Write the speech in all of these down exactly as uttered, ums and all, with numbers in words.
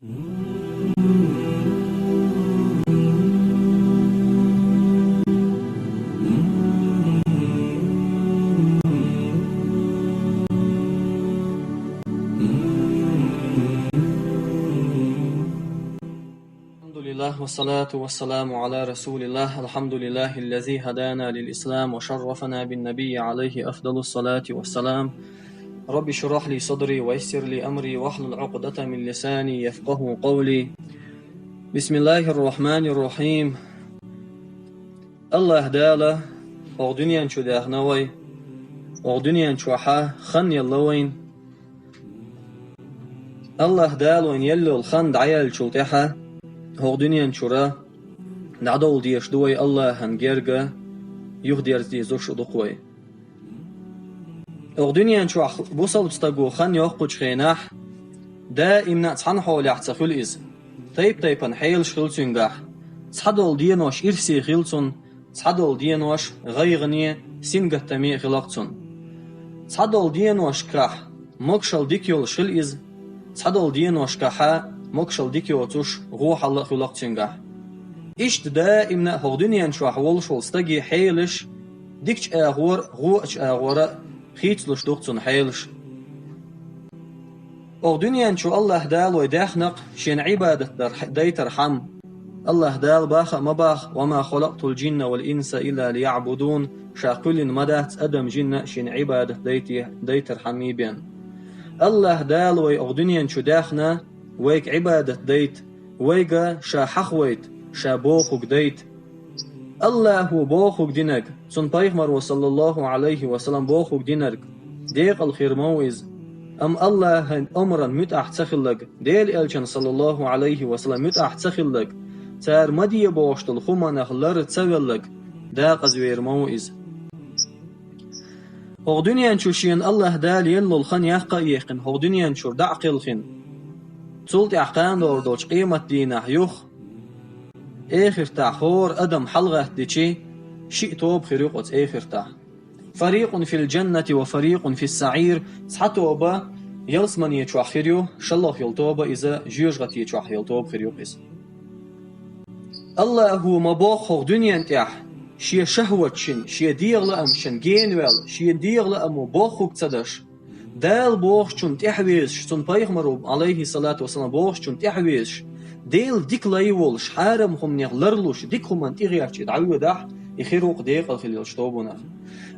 الحمد لله والصلاة والسلام على رسول الله. الحمد لله الذي هدانا للإسلام وشرفنا بالنبي عليه أفضل الصلاة والسلام. رب اشرح لي صدري ويسر لي أمري واحلل عقدة من لساني يفقهوا قولي. بسم الله الرحمن الرحيم. АллахӀ Дала хӀокху дуьнен чу даьхна вай, хӀокху дуьнен чохь хан елла вайна. АллахӀ Дала вайна елла йолу хан дӀаяьллачул тӀаьхьа хӀокху дуьнен чуьра дӀадовла дезаш ду вай, АллахӀан герга юхадерза дезаш ду-кх вай. ХӀокху дуьнен чохь бусалба стаго хан йоккхучу хенахь, даимна а цхьана хьолехь ца хуьлу иза. Тайп-тайпана хьелаш хилла цуьнгахь. Цхьадолу денош ирсе хилла цунна, цхьадолу денош гӀайгӀане, сингаттаме а хилла-кх цунна. Цхьадолу деношкахь могушалла дика йолуш хилла иза, цхьадолу деношкахьа могушалла дика йоцуш, гӀо хьалла а хуьлу-кх цуьнгахь. Иштта даимна а хӀокху дуьнен чохь волуш волу стаге хьелаш дикачу агӀора а, гӀоачу агӀора а хийцалуш ду-кх цунна хьелаш. ХӀокху дуьнен чу АллахӀ Дала вай даьхна-кх Шена Ӏибадат дар, дайтархьама. АллахӀ Дала баха а ма баха: «وما خلقت الجن والإنس إلا ليعبدون», Ша кхоьллина ма дац адам-жин а Шена Ӏибадат дайте, дайтархьама бен. АллахӀ Дала вай хӀокху дуьнен чу даьхна, вайга Ӏибадат дайта, вайга Ша хьахавайта, Ша бохург дайта. АллахӀо бохург динарг, Цуьнан пайхамаро, саллаллахӀу Ӏалайхи ва саллам, бохург динарг декъала хир ма ву иза. Амма АллахӀан омран муьтӀахь ца хилларг, Делан Элчан, саллаллахӀу Ӏалайхи ва саллам, муьтӀахь ца хилларг, цара ма де бохуш долу хӀуманах лар ца велларг, декъаза вер ма ву иза. ХӀокху дуьнен чу шена АллахӀ Дала елла йолу хан яккха а яьккхина, хӀокху дуьнен чуьра дӀа а кхелхина, цул тӀаьхьа кхана догӀур долчу къематдийнахь юха, эхартахь хӀора адам хьалагӀаттичи, шиъ тоба хир ю-кх оцу эхартахь. «فريق في الجنة وفريق في السعير», цхьа тоба ялсамане чохь хир ю, шолгӀа йолу тоба иза жоьжахати чохь йолу тоба хир ю-кх иза. АллахӀо ма бохху хӀокху дуьнен тӀехь, шен шахӀваташна, шен дегӀан лаамашна генаваьлла, шен дегӀан лаамо бохург ца деш, Дала бохучунна тӀаьхьавезаш, Цуьнан пайхамаро, Ӏалайхи салату ва салам, бохучунна тӀаьхьавезаш, Делан дика лай волуш, хьарам хӀуманех ларлуш, дика хӀуманна тӀегӀерташ дӀавоьдахь, и хир ву-кх декъала хила йолчу тобанах.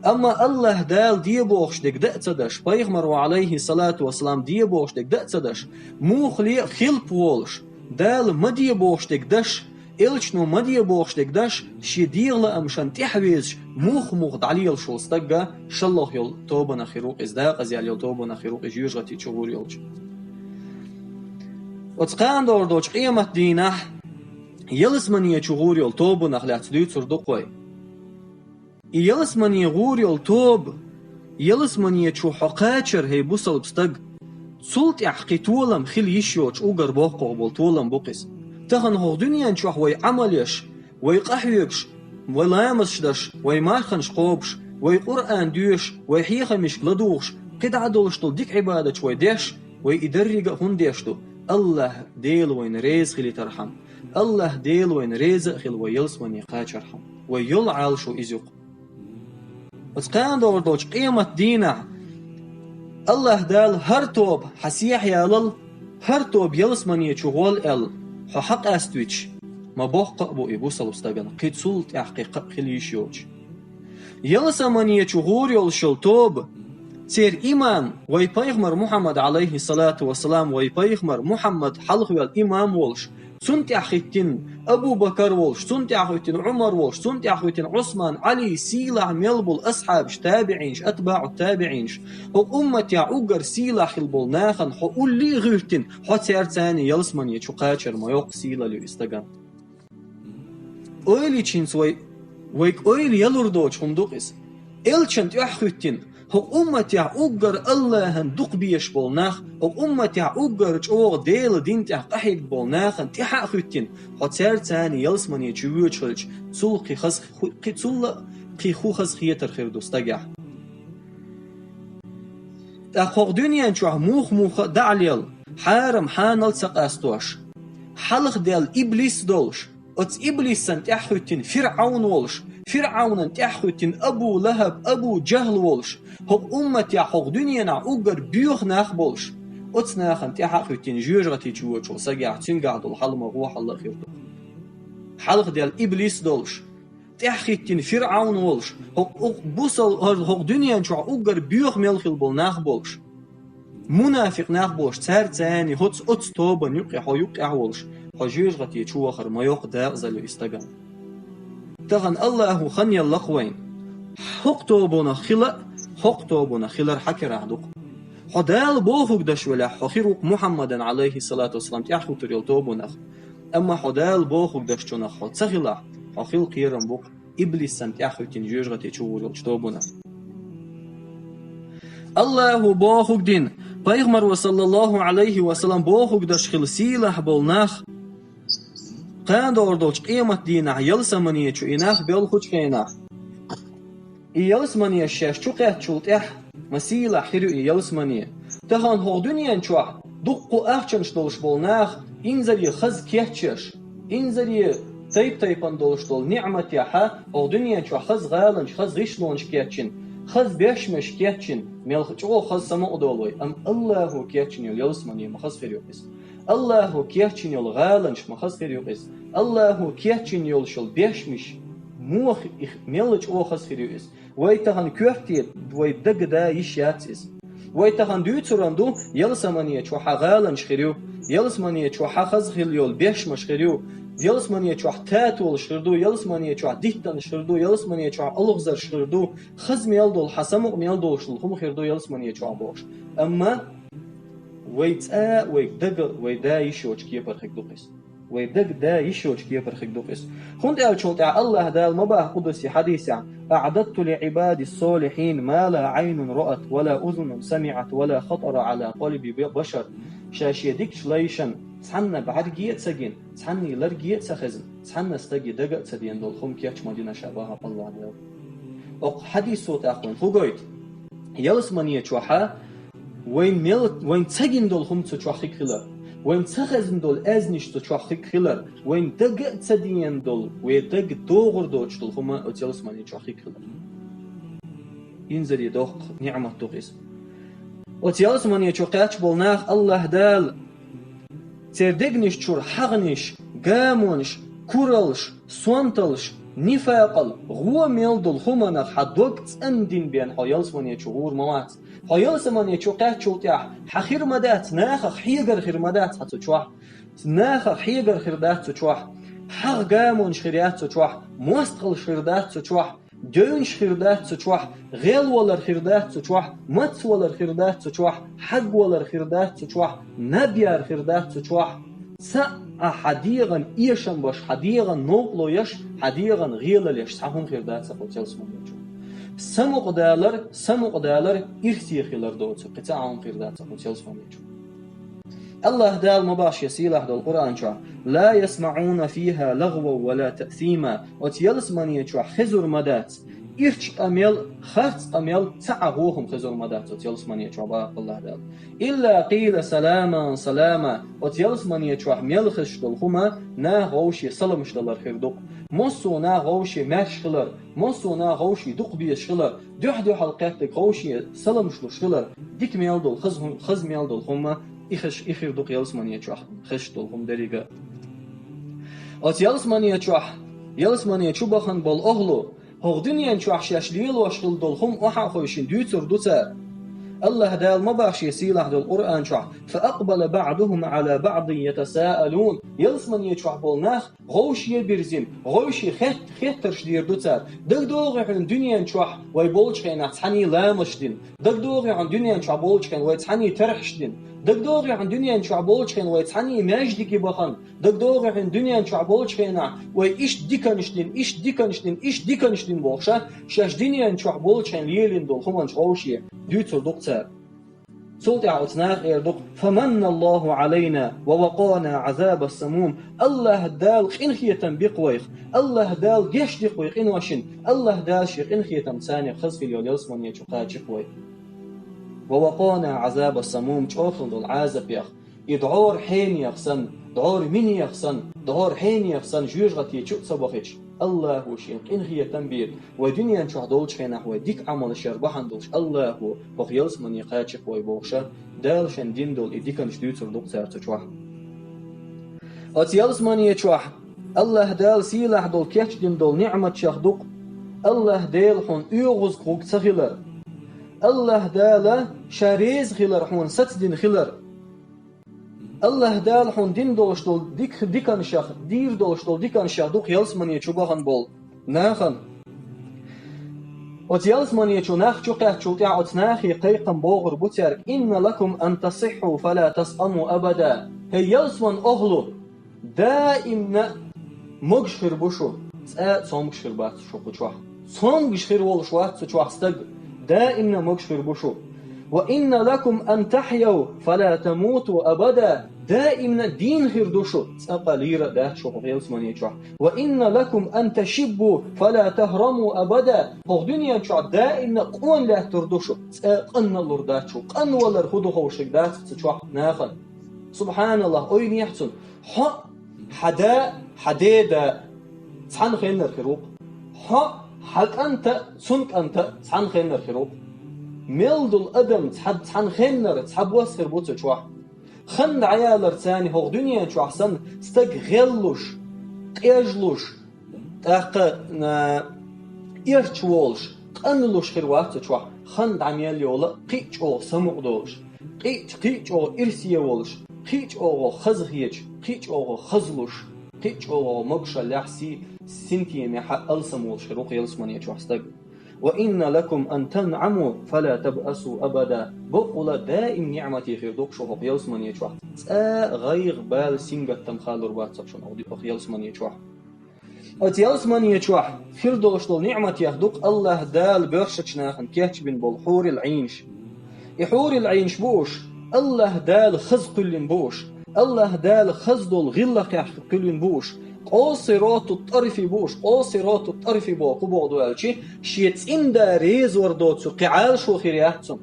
Амма АллахӀ Дала де бохуш дерг дан а ца деш, пайхамаро, Ӏалайхи салату ва салам, де бохуш дерг дан а ца деш, муххале а хилпа волуш, Дала ма де бохуш дерг деш, Элчано ма де бохуш дерг деш, шен дегӀан лаамашна тӀаьхьавезаш, мух-мух дӀалелаш волу стаг шолгӀа йолу тобанах хир ву-кх иза, декъаза яьлла йолу тобанах хир ву-кх иза, жоьжахати чу гӀур йолчу. Оцу кхана догӀур долчу къематдийнахь ялсамане чу гӀур йолу тобанах лаьцна дуьйцур ду-кх вай. И ялсамане гӀур йолу тоба, ялсамане чу хьо кхачар, хӀей бусалба стаг, цул тӀаьхьа кхин толам хила йиш йоцуш уггар боккхагӀа болу толам бу-кх иза. Тахана хӀокху дуьнен чохь вай Ӏамал еш, вай къахьоьгуш, вай ламазаш деш, вай марханаш кхобуш, вай Къуръан доьшуш, вай хьехамашка ладугӀуш, кхидӀа а долуш долу дика Ӏибадаташ вай деш, вай и деррига а хӀунда деш ду? АллахӀ Дела вайна реза хилийтархьама. АллахӀ Дела вайна реза а хила вай ялсамане кхачархьама. Вай йолу Ӏалашо иза ю-кх. Оцу кхана догӀур долчу къематдийнахь АллахӀ Дала хӀара тоба хьан сехьа ялал, хӀара тоба ялсамане чу гӀол аьлла, хьо хьакъаьствича, ма боккха а бу и бусалба стагана, кхин цул тӀаьхьа кхин кхаъ хила йиш йоцуш. Ялсамане чу гӀур йолуш йолу тоба, церан имам, вай пайхамар Мухьаммад, Ӏалайхи салату ва салам, вай пайхамар Мухьаммад хьалхавелла имам волуш, цунна тӀаьхьахӀиттина Абу Бакар волуш, цунна тӀаьхьахӀиттина Ӏумар волуш, цунна тӀаьхьахӀиттина Ӏусман, Ӏали, сийлахь мел болу асхьабаш, табиӀинаш, атбаӀу табиӀинаш, хӀокху умматехь уггар сийлахь хила болу нахана хьо улле а гӀуьртина, хьо цаьрца цхьаьна ялсамане чу кхачар ма йоккха сийлалла ю и стагана. Ойла йича хӀинца вай, вайга ойла ялур доцу хӀума ду-кх иза. Элчан тӀаьхьахӀиттина, хӀокху умматехь уггар АллахӀан дукха безаш болу нах, хӀокху умматехь уггар чӀогӀа Делан дин тӀехь къахьегна болу нахана тӀаьхьа а хӀиттина, хьо цаьрца цхьаьна ялсамане чу воьдуш хилча, цул кхин хаза, кхин цул а кхин хӀун хаза хетар хир ду стагехь. ТӀаккха хӀокху дуьнен чохь мух-муха а дӀа а лелла, хьарам хьанал ца къастош, хьалха даьлла иблис долуш, оцу иблисан тӀаьхьахӀоьттина ФирӀавн волуш, ФирӀавнан тӀаьхьахӀоьттина Абу ЛахӀаб, Абу ЖахӀл волуш, хӀокху умматехь, хӀокху дуьненахь уггар боьха нах болуш, оцу нахана тӀаьхьа а хӀоьттина жоьжахати чу воьдучу сагехь цуьнгахь долу хьал ма гӀо хьалла а хир ду. Хьалха даьлла иблис долуш, тӀаьхьахӀиттина ФирӀавн волуш, хӀокху, хӀокху бусал-, хӀокху дуьнен чохь уггар боьха мел хилла болу нах болуш, мунафикъ нах болуш, цаьрца цхьаьна хӀоцу, оцу тобанна юккъе хьо юккъехь а волуш, хьо жоьжахати чу вахар ма йоккха декъазалла ю и стагана. Тахана Аллахо хан елла-кх вайна. ХӀокху тобанах хила а, хӀокху тобанах хилар хьан карахь ду-кх. Хьо Дала бохург даш велахь, хьо хир ву-кх Мухьаммадан, Ӏалайхиссалату вассалам, тӀаьхьахӀуттур йолу тобанах. Амма хьо Дала бохург дашчунах хьо ца хилахь, хьо хила кхерам бу-кх иблисан тӀаьхьахӀоьттина жоьжахати чу гӀур йолчу тобанах. Аллахо бохург дина, пайхамаро, саллаллаху Ӏалайхи ва саллам, бохург даш хила сийлахь болу нах, кхана догӀур долчу къематан дийнахь ялсамане чу и нах белхучу хенахь, и ялсамане шаьш чу кхеттачул тӀаьхьа ма сийлахь хир ю и ялсамане. Тахана хӀокху дуьнен чохь дуккха а ахчанаш долуш болу нах, инзаре хаза кечъеш, инзаре тайп-тайпана долуш долу ниӀматехь, хӀокху дуьнен чохь хаза гӀаланаш, хаза гӀишлонаш кечйина, хаза бешмаш кечйина, мел чӀогӀа хаза самукъадолу вай, амма Аллахо кечйина йолу ялсамане ма хаза хир ю иза. Аллахо кечйина йолу гӀаланаш ма хаза хир ю иза. Аллахо кечйина йолуш йолу бешмаш, муха их мелла чӀогӀа хаза хир ю иза. Вай тахана коьрте, вай дага да йиш яц иза. Вай тахана дуьйцуран ду, ялсамане чохь хьан гӀаланаш хир ю, ялсамане чохь хьан хаза хила йолу бешмаш хир ю, ялсамане чохь татолаш хир ду, ялсамане чохь диттанаш хир ду, ялсамане чохь олхазарш хир ду, хаза мел долу, хьан самукъа мел долуш долу хӀума хир ду ялсамане чохь бохуш. Амма вай цкъа а, вай дага, вай да йиш йоцу кепара хир ду-кх иза. Вай дага да йиш йоцу кепара хир ду-кх иза. ХӀунда аьлча тӀехь Аллаха Дала ма боху къудси хьадисехь: «أعددت لعبادي الصالحين ما لا عين رأت ولا أذن سمعت ولا خطر على قلب بشر». Ша шен дикачу лайшна цхьанна бӀаьрге а ца гина, цхьанний ларге а ца хезна, цхьанна стаге дага а ца деана долу хӀума кечма дина ша боху Аллаха Дала. Окху хьадисо тӀаккха вайна хӀун гойту? Ялсамане чохь вайн мел, вайн ца гина долу хӀума цу чохь хиг хилар, вайн ца хезна долу аьзнаш цу чохь хиг хилар, вайн дага а ца деана долу, вай дага догӀур доцуш долу хӀума оцу ялсамане чохь хиг хилар. Инзаре доккха ниӀмат ду-кх иза. Оцу ялсамане чу кхаьчна болу нах Аллаха Дала церан дегнаш чуьра хьагӀнаш, гамонаш, куралш, сонталш, нифакъал, гӀо мел долу хӀуманах хьан дог цӀандина бен хьо ялсамане чу гӀур ма вац. Хьо ялсамане чу кхаьччул тӀаьхьа хьан хир ма дац нахах хьегар, хир ма дац хьан цу чохь. Нахах хьегар хир дац цу чохь. ХьагӀ гамонаш хир яц цу чохь. МостагӀалш хир дац цу чохь. Девнаш хир дац цу чохь, гӀелвалар хир дац цу чохь, мацвалар хир дац цу чохь, хьагвалар хир дац цу чохь, наб яр хир дац цу чохь. Цхьа а хьан дегӀан эшам беш, хьан дегӀан новкъарло еш, хьан дегӀан гӀелал еш цхьа хӀума хир дац оцу ялсамане чу. Самукъадалар, самукъадалар, ирсе хилар доцург, кхин цхьа а хӀума хир дац оцу ялсамане чу. Аллаха Дала ма боху шен сийлахь долу Къуръан чохь: «لا يسمعون فيها لغوا ولا تأثيما». Оцу ялсамане чохь хезар ма дац ирча къамел, харц къамел, цхьа а гӀо хӀума хезар ма дац оцу ялсамане чохь, боху Аллаха Дала. «إلا قيلا سلاما سلاما». Оцу ялсамане чохь мел хезаш долу хӀума наха вовше саламаш далар хир ду-кх. Массо а наха вовше маьрша хилар, массо а наха вовше дукха безаш хилар, дуьхь-дуьхьал кхеттиг вовше саламаш луш хилар, дика мел долу, хаза хӀу-, хаза мел долу хӀума и хезаш, и хир ду-кх ялсамане чохь хезаш долу хӀума деррига а. Оцу ялсамане чохь, ялсамане чу бахана болу охӀла, хӀокху дуьнен чохь шаьш лелош хилла долу хӀума охьа а хевшина дуьйцур ду цара. Аллаха Дала ма боху шен сийлахь долу Къуръан чохь: «فأقبل بعضهم على بعض يتساءلون». Ялсамане чохь болу нах вовше бирзина, вовше хет-, хеттарш дийр ду цара. ДагадогӀий хьуна дуьнен чохь вай болчу хенахь цхьаьний ламазаш дина? ДагадогӀий хьуна дуьнен чохь болчу хенахь вай цхьаьний тархьаш дина? ДагадогӀий хьуна дуьнен чохь болчу хенахь вай цхьаьний маьждиге бахана? ДагадогӀий хьуна дуьнен чохь болчу хенахь вай иштта диканаш дина, иштта диканаш дина, иштта диканаш дина бохуш, шаьш дуьнен чохь болчу хенахь лелийна долу хӀуманаш вовше дуьйцур ду-кх цара. Цул тӀаьхьа оцу наха эр ду-кх: «فمن الله علينا ووقانا عذاب السموم». Аллаха Дала къинхетам би-кх вайх, Аллаха Дала гечди-кх вай къиношна, Аллаха Дала шен къинхетам царна хаза хила йолу ялсамане чу кхачи-кх вай. «ووقانا عذاب السموم», чӀогӀа долу Ӏазапех, И дӀора хьенех санна, дӀора минех санна, дӀора хьенех санна жоьжахате чу а ца бахича, АллахӀа шен къинхетам бе, вай дуьнен чохь долчу хенахь вай дика Ӏамалш яр бахьана долуш АллахӀа хӀокху ялсамане кхачийх вай бохуша, Дала шен дина долу и диканаш дуьйцур ду-кх цара цу чохь. Оцу ялсамане чохь АллахӀ Дала сийлахь долу кечдина долу ниӀматех ду-кх АллахӀ Дела хьуна оьгӀазгӀург ца хилар. АллахӀ Дала Ша реза хилар хьуна сацдина хилар. АллахӀ Дала хьуна дина долуш долу дик-, диканашах, дийр долуш долу диканашах ду-кх ялсамане чу бахана болу нахана. Оцу ялсамане чу нах чу кхаьччул тӀаьхьа оцу нахе кхайкхам бохур бу цаьрга: «Инна лакум ан тасиххьу фала тасъаму абада». ХӀей ялсаман охӀлу, даимна могуш хир бу шу, цкъа а цомгуш хир бац шу кху чохь. Цомгуш хир волуш вац цу чохь стаг, даимна могуш хир бу шу. «Ва инна лакум ан тахьяу фала тамуту абада». Даимна дийна хир ду шу, цкъа а лийр а дац шу хӀокху ялсамане чохь. «Ва инна лакум ан ташиббу фала тахраму абада». ХӀокху дуьнен чохь даимна къона лаьттур ду шу, цкъа а къанна а лур дац шу. Къанвалар хӀун ду ховшург дац цу чохь нахана. СубхьаналлахӀ, ойла ехьа цунна. Хьо а, хьан да а, хьан ден да а цхьана хеннара хир ву-кх. Хьо а, хьан кӀант а, цуьнан кӀант а цхьана хеннара хир ву-кх. Мел долу адам цхьа-, цхьана хеннара цхьабосса хир бу цу чохь. Хан дӀаяларца хӀокху дуьнен чохь санна стаг гӀеллуш, къежлуш, тӀаккха, а, эрча волуш, къанлуш хир вац цу чохь, хан дӀа мел йолу а кхин а чӀогӀа самукъадолуш, кхин а, кхин а чӀогӀа ирсе волуш, кхин а чӀогӀа хазахеташ, кхин а чӀогӀа хазлуш, кхин а чӀогӀа могушаллехь сий-, синтемехь алсам волуш хир ву-кх ялсамане чохь стаг. «Ва инна лакум ан танъаму фала табъасу абада». Баккъала даим ниӀмате хир ду-кх шу хӀокху ялсамане чохь. Цкъа а гӀайгӀа, бала, сингаттам халур бац-кх шуна хӀокху ялсамане чохь. Оцу ялсамане чохь хир долуш долу ниӀматех ду-кх АллахӀ Дала боьршачу нахана кечбина болу хьурил Ӏийнаш. И хьурил Ӏийнаш бу уьш, АллахӀ Дала хаза кхоьллина бу уьш, АллахӀ Дала хаза долу гӀиллакхех кхоьллина бу уьш, къосироту тӀарфи бу уьш, къосироту тӀарфи боху хӀун боху ду аьлча, шен цӀийнан да резавар доцу кхин Ӏалашо хир яц цунна.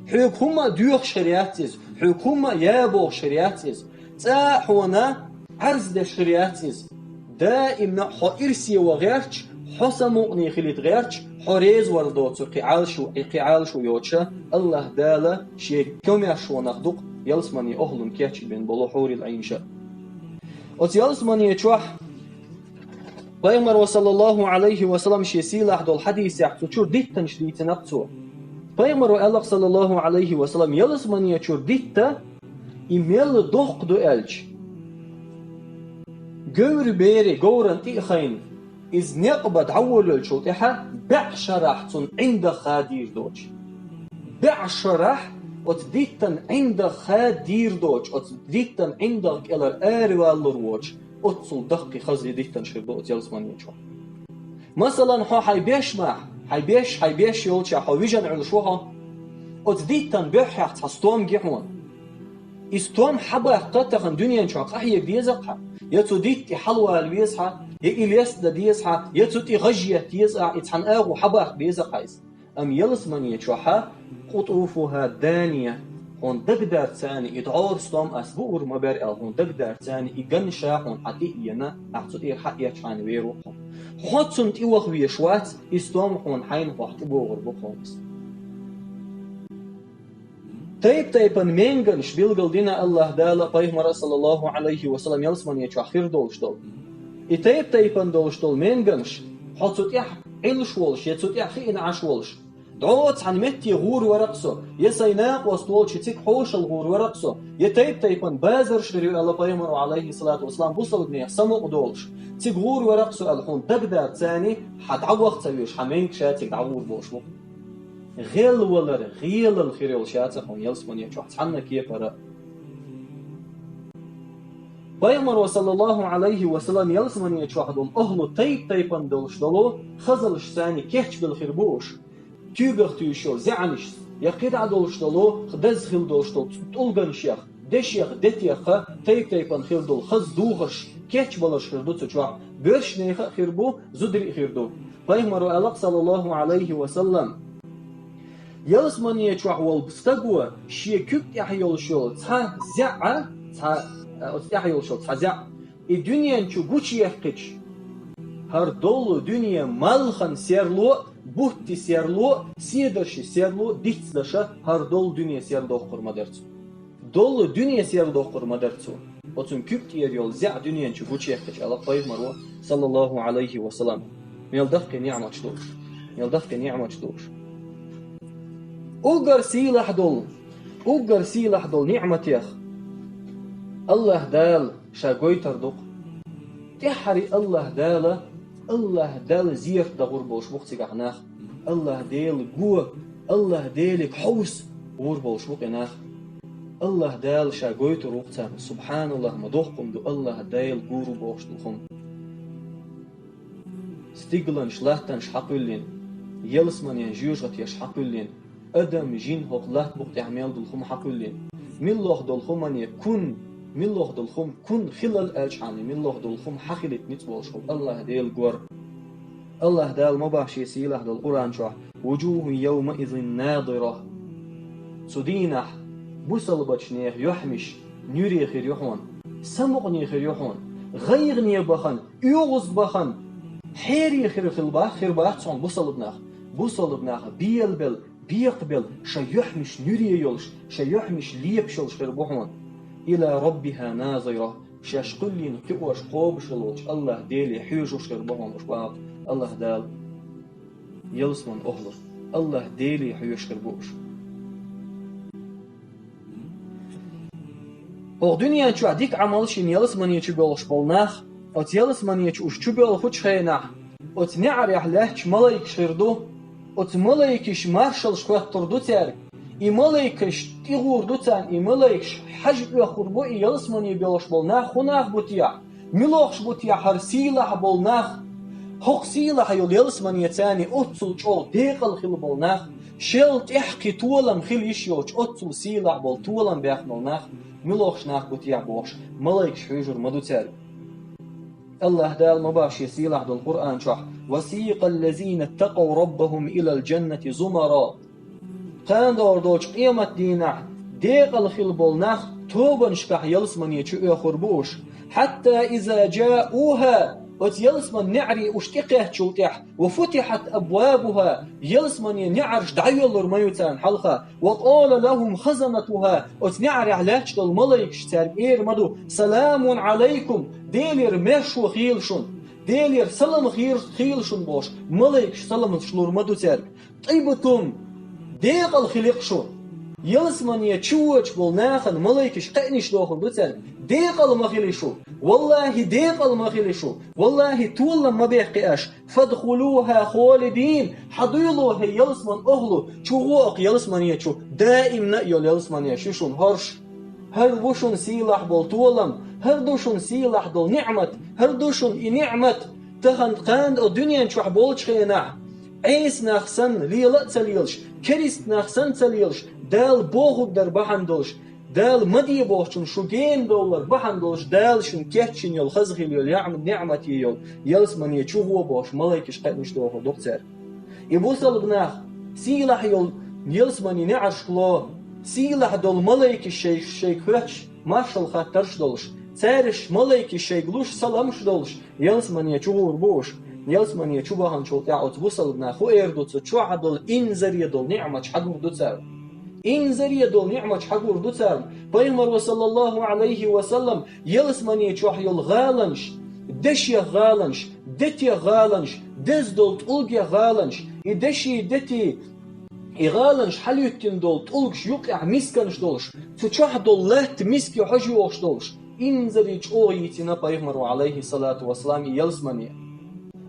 Хьоьга хӀумма а доьхуш хир яц иза, хьоьга хӀумма а я бохуш хир яц иза. ЦӀа а хьуна Ӏарз деш хир яц иза. Даимна хьо ирсе ван гӀерташ, хьо самукъане хилийта гӀерташ, хьо резавар доцу кхин Ӏалашо, кхин Ӏалашо йоцуша, АллахӀ Дала шен комаьршонах ду-кх ялсамане охӀлун кечбина болу хьурил Ӏийнаш. Оцу ялсамане чохь Пайхамаро, саллаллаху Ӏалайхи ва саллам, шен сийлахь долу хьадисехь цу чуьра диттанаш дийцина-кх цо. Пайхамаро аьлла-кх, саллаллаху Ӏалайхи ва саллам, ялсамане чуьра дитта и мел доккха ду аьлча, говр бер, говран тӀе а хайна, иза некъ бан дӀаволавеллачул тӀаьхьа бӀе шарахь цунна ӀиндагӀ ха дийр доцуш. БӀе шарахь оцу диттан ӀиндагӀ ха дийр доцуш, оцу диттан ӀиндагӀ кӀелара араваллур воцуш, оццул даккхий хаза диттанаш хир ду оцу ялсамане чохь. Масалан, хьо хьайн беш мах, хьайн беш, хьайн беш йолчохь хьо вижина Ӏуьллуш ву хьо. Оцу диттан буьххьехь цхьа стом ги хьуна. И стом хьабаккха тахана дуьнен чохь къахьега деза-кх хьан, я цу дитта тӀе хьалавала веза хьан, я и леста дан деза хьан, я цу тӀе гӀаж етта еза ахь, и цхьана агӀо хьабаккха беза-кх хьан иза. Амма ялсамане чохь, къутуфуха дания, хьуна дагадарца и дӀора стом ас буур ма бара аьлла, хьуна дагадарца и ганша хьуна хьан тӀе а ена, ахь цу тӀера хьаэцча хьайна вер ву хьо. Хьо цунна тӀе ваха везаш вац, и стом хьуна хьайна хьох тӀебогӀур бу хьуна иза. Тайп-тайпана менганаш билгал дина АллахӀ Дала, Пайхамара, саллаллаху Ӏалайхи ва саллам, ялсамане чохь хир долуш долу. И тайп-тайпана долуш долу менганаш, хьо цу тӀехь Ӏилш волуш, я цу тӀехь хиъна Ӏаш волуш, дӀо цхьана метте гӀур вара-кх со, я сайн накъост волчу цига хьошалла гӀур вара-кх со, я тайп-тайпана базарш хир ю аьлла Пайхамаро, Ӏалайхи салату вассалам, бусалбанех самукъа долуш, цига гӀур вара-кх со аьлла, хьуна дагадарца хьан дӀаваха ца веш, хьан менга ша цига дӀагӀур болуш ву. ГӀелвалар, гӀелал хир йолуш яц-кх хьуна ялсамане чохь цхьанна кепара. Пайхамаро, саллаллаху Ӏалайхи ва саллам, ялсамане чохь долу охӀлу тайп-тайпана долуш долу хазалш царна кечбелла хир бу уьш. Туьйгах туьйсуш йолу зеӀанаш, я кхидӀа долуш долу, деза хила долуш долу тӀулганашех, дешех, детех тайп-тайпана хир долу хаза духарш, кечбаларш хир ду цу чохь, боьршинеха а хир бу, зударий а хир ду. Пайхамаро аьлла-кх, саллаллаху Ӏалайхи ва саллам: Ялсмане чохь волу стаго шен куьг тӀехь йолуш йолу цхьа зеӀа, цхьа, а, оцу тӀехь йолуш йолу цхьа зеӀа, и дуьнен чу гучуяьккхича, хӀара долу дуьне малхан серло, бутти серло, седарши серло, дицдаша хӀара долу дуьне серладоккхур ма дара цо. Долу дуьне серладоккхур ма дара цо. Оцун куьг тӀера йолу зеӀа дуьнен чу гучуяьккхича, аьлла пайхамаро, саллаллаху Ӏалайхи ва саллам. Мел дахкий ниӀматаш ду уьш. Мел дахкий ниӀматаш ду уьш. Уггар сийлахь долу, уггар сийлахь долу ниӀматех АллахӀ Дала ша гойтар ду-кх. ТӀаьххьара АллахӀ Дала, АллахӀ Далла зерат дан гӀур болуш бу-кх цигахь нах. АллахӀ Дела го, АллахӀ Деле хьовса гӀур болуш бу-кх и нах. АллахӀ Дала ша гойтур ву-кх царна. СубхьаналлахӀ, ма доккха хӀума ду АллахӀ Дела гур ву бохуш долу хӀума. Стигланаш, латтанаш хьакхуьллина, ялсаманин жоьжахатеш хьакхуьллина, адам, жин хӀокху латта букъа тӀехь мел долу хӀума хьакхуьллина. Муьлхха долу хӀумане кун, муьлхха долу хӀума кун хилал аьлчхьана, муьлхха долу хӀума хьахилийта ницкъ болуш хилла АллахӀ Дела гор. АллахӀ Дала ма боху шен сийлахь долу Къуръан чохь: «Вуджухун йовмаизин надира». Цу дийнахь бусалбачу нехан юьхьмаш нуьре хир ю хьуна, самукъане хир ю хьуна, гӀайгӀане бахана, оьгӀаз бахана, хьере хир хила бах-, хир бац хьуна бусалба нах. Бусалба нах белабелла, бекхабелла, шайн юьхьмаш нуьре йолуш, шайн юьхьмаш лепаш йолуш хир бу хьуна. «Иля раббиха назира», шаьш кхуьллина кхиош, кхобуш хилла волчу АллахӀ Деле хьоьжуш хир бу хьуна уьш, боху АллахӀ Дала. Ялсаманин охӀла АллахӀ Деле хьоьжуш хир бу уьш. ХӀокху дуьнен чохь дика Ӏамал шина ялсамане чу боьлхуш болу нах, оцу ялсамане чу уьш чу боьлхучу хенахь, оцу неӀарехь лаьтташ малайкаш хир ду. Оцу малайкаша маршаллаш хоьттур ду цаьрга. И малайкаш тӀегӀур ду царна, и малайкаш хьажа оьхур бу и ялсамане боьлхуш болу нах хӀун нах бу техьа, муьлххаш бу техьа хӀара сийлахь болу нах. ХӀокху сийлахь йолу ялсамане царна оццул чӀогӀа декъала хила болу нах, шел тӀехь кхин толам хила йиш йоцуш, оццул сийлахь болу толам баьхна болу нах, муьлххаш нах бу техьа бохуш, малайкаш хьоьжур ма ду цаьрга. АллахӀ Дала ма боху шен сийлахь долу Къуръан чохь: «Ва сикъал лазина ттакъав раббахум илал джаннати зумара». Кхана догӀур долчу къематдийнахь декъала хила болу нах тобанашкахь ялсамане чу оьхур бу уьш. «Хьатта иза джауха», оцу ялсаманин неӀаре уьш тӀекхаьччул тӀаьхьа, «ва футихьат абвабуха», ялсаманин неӀарш дӀайоьллур ма ю царна хьалха, «ва къала лахум хазанатуха», оцу неӀарехь лаьтташ долу малайкаш цаьрга эр ма ду: «Саламун Ӏалайкум», Делера маршо хийла шуна, Делера салам хийла шуна бохуш, малайкаш саламаш лур ма ду цаьрга. «Тибтум», декъала хили-кх шу. Ялсамане чу воьдуш болу нахана малайкаш кхаънаш дохур ду цаьрга: «Декъала ма хили шу! ВаллахӀи, декъала ма хили шу! ВаллахӀи, толам ма бехкхи аша! Фадхулуха холидин, хьадуьйло, хӀей ялсаманин охӀла, чу гӀо оцу ялсамане чу, даимна а йолу ялсамане шу шуна хӀорш». ХӀара ву шуна сийлахь болу толам, хӀара ду шуна сийлахь долу ниӀмат, хӀара ду шуна и ниӀмат, тахана кхана оцу дуьнен чохь болчу хенахь, Ӏеса нах санна лела а ца лелаш, керист нах санна ца лелаш, Дала бохург дар бахьана долуш, Дала ма де бохучунна шу гена довлар бахьана долуш, Дала шуна кечйина йолу, хаза хила йолу яъ-, ниӀмате йолу ялсамане чу гӀо бохуш, малайкаш кхаънаш дохур ду-кх цаьрга. И бусалба нах сийлахь йолу ялсаманин неӀарш ло, сийлахь долу малайкаш шайга, шайга хоьттуш маршалла хаттарш долуш, цаьршиннаш малайкаш шайга луш саламаш долуш, ялсамане чу гӀур бу уьш. Ялсамане чу баханчул тӀаьхьа оцу бусалба наха хӀун эр ду, цу чохь долу инзаре долу ниӀматаш хьагур ду царна. Инзаре долу ниӀматаш хьагур ду царна. Пайхамаро, саллаллаху Ӏалайхи ва саллам, ялсамане чохь йолу гӀаланаш, дешех гӀаланаш, детех гӀаланаш, деза долу тӀулгех гӀаланаш, и деши, дети, и гӀаланаш хьалуьттина долу тӀулгаш юккъехь мисканаш долуш, цу чохь долу латта миска хьожа йогӀуш долуш, инзаре чӀогӀа йийцина пайхамаро, Ӏалайхи салату ва салам, и ялсамане.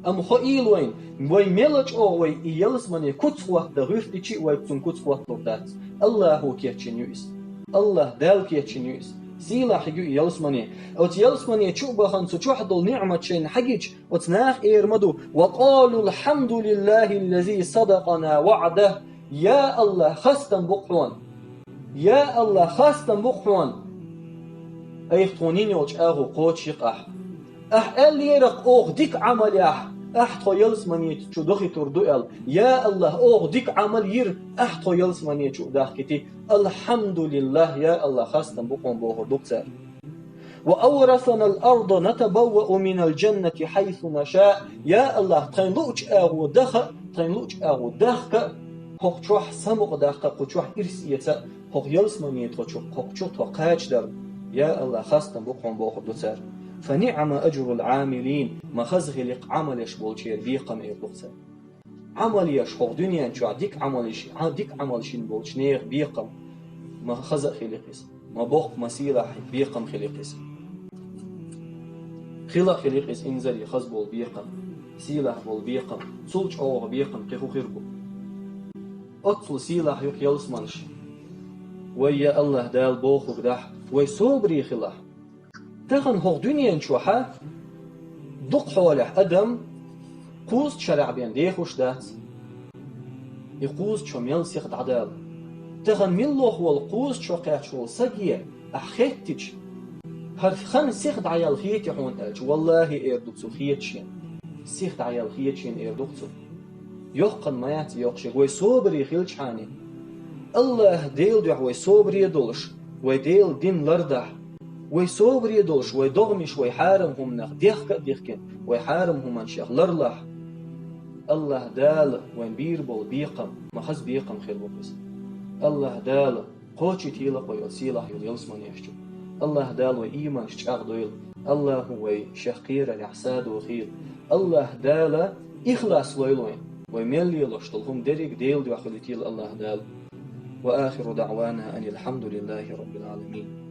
Амма хоийла вайна, вай мел чӀогӀа вай и ялсамане куц хӀоттадан гӀуьртичи а, вай цунна куц хӀотталур дац. АллахӀо кечйина ю иза. АллахӀ Дала кечйина ю иза. Сийлахь ю и ялсамане. Оцу ялсамане чу а бахана, цу чохь долу ниӀмат шайна хьагича, оцу наха эр ма ду: «Ва къалу: алхьамдулиллахиллази садакъана ваӀдах». Я АллахӀ, хастам бу-кх хьуна! Я АллахӀ, хастам бу-кх хьуна! Айхьа тхуна йина йолу чӀагӀо кхочушйи-кх ахь. Ахь аьллера-кх оха дика Ӏамалехь, Ахь тхо ялсмани чу дохуьйтур ду аьлла. Я АллахӀ, оха дика Ӏамал йира, ахь тхо ялсмани чу а дахкийти. Алхьамдулиллахь, я АллахӀ, хастам бу хьуна бохур ду-кх цара. وأورثنا الأرض نتبوأ من الجنة حيث نشاء. Я АллахӀ, тхайн луучу агӀо даха а, тхайн луучу агӀо дахка а, хӀокху чохь самукъадаккха а, кху чохь ирс эца а, хӀокху ялсмани тхо чу, хӀокху чу тхо кхачадарна. Я АллахӀ, хастам бу хьуна бохур ду цара. فنعم أجر العاملين. Ма хаза хили-кх Ӏамал еш болчеран бекхам, эр ду-кх цара. Ӏамал еш хӀокху дуьнен чохь дика Ӏамал йиш-, Ӏа-, дика Ӏамал йиш йина болчу нехан бекхам. Ма хаза а хили-кх иза. Ма боккха, ма сийлахь бекхам хили-кх иза. Хила а хили-кх иза инзаре хаза болу бекхам, сийлахь болу бекхам, цул чӀогӀа бекхам кхин хӀун хир бу? Оццул сийлахь ю-кх ялсманаш. Вай, я АллахӀ, Дала бохург дахь, вай собаре хилахь. Тахана хӀокху дуьнен чохьа дукха хьолехь адам кхузткъа шарахь бен дехуш дац. И кхузткъа шо мел сиха дӀадала. Тахана милла волу кхузткъа шо кхаьчна волу саге ахь хеттича, хӀара хан сиха дӀаяла хетий хьуна аьлча, валлахӀи, эр ду цо, хета шена. Сиха дӀаяла хета шена, эр ду-кх цо. Йоккха ма яц йоккхуш, вай собаре хилчхьана. АллахӀ Делан дуьхьа вай собаре долуш, вай Делан дин лардахь. Вай собаре долуш, вай догӀмаш, вай хьарам хӀуманах дехка а дихкина, вай хьарам хӀуманех ларлахь. АллахӀ Дала вайн бийр болу бекхам, ма хаза бекхам хир бу иза. АллахӀ Дала кхочуьйтийла вай оцу сийлахь йолу ялсманеш чу. АллахӀ Дала вай ийманаш чӀагӀдойла. АллахӀа вай шех кхерарехь садо хийла. АллахӀ Дала ихлас лойла вайн. Вай мел лелош долу хӀума дерриг Делан дуьхьа хилийтийла АллахӀ Дала. وآخر دعوانا أن الحمد لله رب العالمين.